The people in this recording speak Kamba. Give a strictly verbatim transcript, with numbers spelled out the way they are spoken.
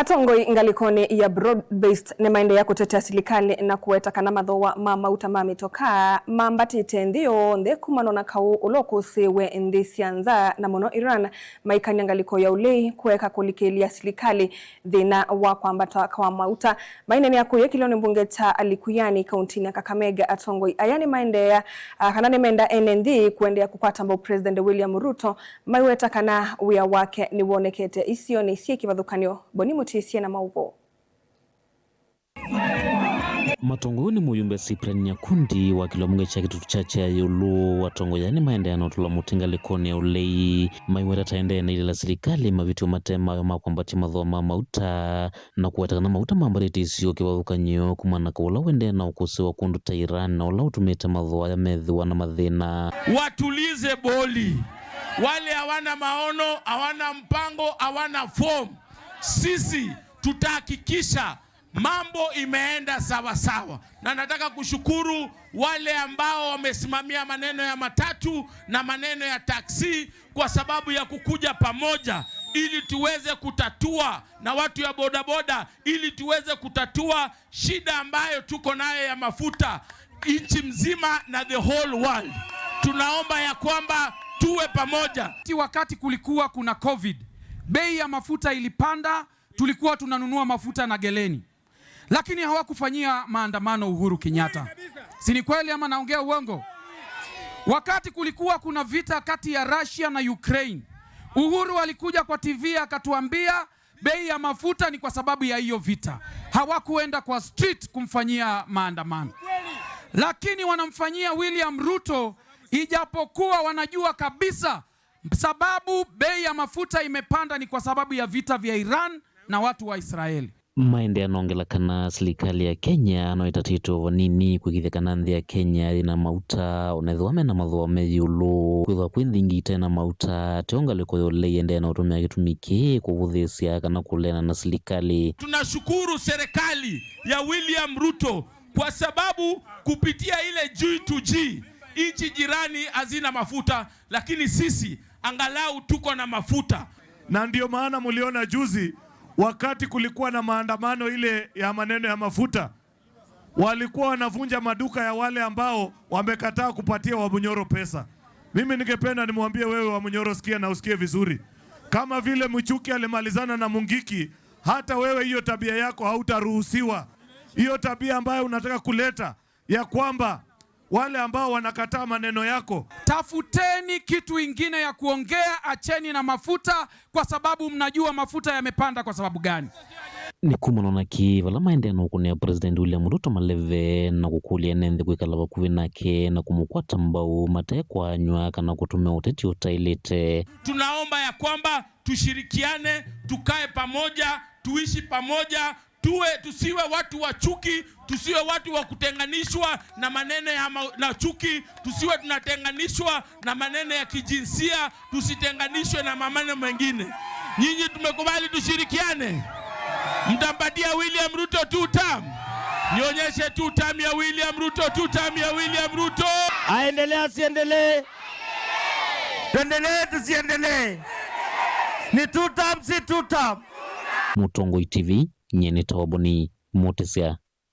Atongoi ngalĩkonĩ ya broad-based nĩmaendeea kũtetea silikalĩ na kũweta kana mathooa ma mauta ma mĩtokaa mambatĩte nthĩ yonthe kumana na kaũ ũla ũkũsĩĩwe nthĩ sya nza, na mũno Iran, maikany'a ngalĩko ya ũlei kũeka kũlikĩlya silikalĩ thĩna wa kwambata kwa mauta. Mainenea kũu kĩlĩonĩ mbunge kya Likuyani kauntinĩ ya Kakamega, atongoi aya nĩmaendeea, ah, kana nĩmenda ene nthĩ kũendeea kũkwata mbau President William Ruto, maiweta kana wĩa wake nĩwonekete isionĩ syĩ kĩvathũkany'o. Boni Mũtĩsye na maũvoo. Matongoew'e nĩ mũyumbe Cyprian Nyakundi wa kĩlĩo mbunge kya Kitutu Chache ya ĩũlũ, atongoi aya nĩmaendeea na ũtũla mũtĩ ngalĩkonĩ ya ũlei, maiweta ta ĩndĩ na ilila silikalĩ mavĩtyo mate mayo ma kwambatya mathooa ma mauta, na kũweta kana mauta mambatĩte isio kĩvathũkany'o kumana na kaũ ũla ũendee na ũkũsĩĩwa kũndũ ta Iran, na ũla ũtumĩte mathooa aya methĩwa na mathĩna. Watulize boli. Wale hawana maono, hawana mpango, hawana form. Sisi tutahakikisha mambo imeenda sawa sawa. Na nataka kushukuru wale ambao wamesimamia maneno ya matatu na maneno ya taxi kwa sababu ya kukuja pamoja ili tuweze kutatua, na watu ya bodaboda, ili tuweze kutatua shida ambayo tuko nayo ya mafuta nchi mzima na the whole world. Tunaomba ya kwamba tuwe pamoja. Wakati kulikuwa kuna covid, bei ya mafuta ilipanda, tulikuwa tunanunua mafuta na geleni. Lakini hawakufanyia maandamano Uhuru Kenyatta. Si ni kweli ama naongea uongo? Wakati kulikuwa kuna vita kati ya Russia na Ukraine, Uhuru alikuja kwa T V akatuambia bei ya mafuta ni kwa sababu ya hiyo vita. Hawakuenda kwa street kumfanyia maandamano. Lakini wanamfanyia William Ruto, ijapokuwa wanajua kabisa sababu bei ya mafuta imepanda ni kwa sababu ya vita vya Iran na watu wa Israeli. Maendeea nongela kana silikalĩ ya Kenya no ĩtatĩtwe vanini kwĩkĩthya kana nthĩ ya Kenya yĩ na mauta, onethĩwa mena mathooa me ĩũlũ. Kwĩthwa kwĩ nthĩ ingĩ ite na mauta, teo ngalĩko ya ũlei ĩendee na ũtũmĩa kĩtumi kĩĩ kũvũthĩĩsya kana kũleana na silikalĩ. Tunashukuru serikali ya William Ruto kwa sababu kupitia ile G to G, nchi jirani hazina mafuta, lakini sisi angalau tuko na mafuta. Na ndio maana mliona juzi, wakati kulikuwa na maandamano ile ya maneno ya mafuta, walikuwa wanavunja maduka ya wale ambao wamekataa kupatia Wamunyoro pesa. Mimi ningependa nimwambie wewe Wamunyoro, sikia na usikie vizuri. Kama vile Muchuki alimalizana na Mungiki, hata wewe hiyo tabia yako hautaruhusiwa. Hiyo tabia ambayo unataka kuleta ya kwamba wale ambao wanakataa maneno yako. Tafuteni kitu ingine ya kuongea, acheni na mafuta, kwa sababu mnajua mafuta yamepanda kwa sababu gani. Nĩ kumana na kĩĩ vala maendee na ũkũnĩa President William Ruto maleve na kũkũlya ene nthĩ kwĩkala vakuvĩ nake na kũmũkwata mbau mate kwaanywa kana kũtũmĩa ũteti ũtaĩlĩte. Tunaomba ya kwamba tushirikiane, tukae pamoja, tuishi pamoja, tuwe, tusiwe watu wa chuki, tusiwe watu wa kutenganishwa na maneno ya ma-, na chuki, tusiwe tunatenganishwa na maneno ya kijinsia, tusitenganishwe na maneno mengine. Nyinyi tumekubali tushirikiane? Mtampatia William Ruto two term? Nionyeshe two term ya William Ruto, two term ya William Ruto. Aendelee, asiendelee? Tuendelee, tusiendelee? Ni two term, si two term? Mũtongoi T V, nyie nĩ Toboni Mũtĩsya.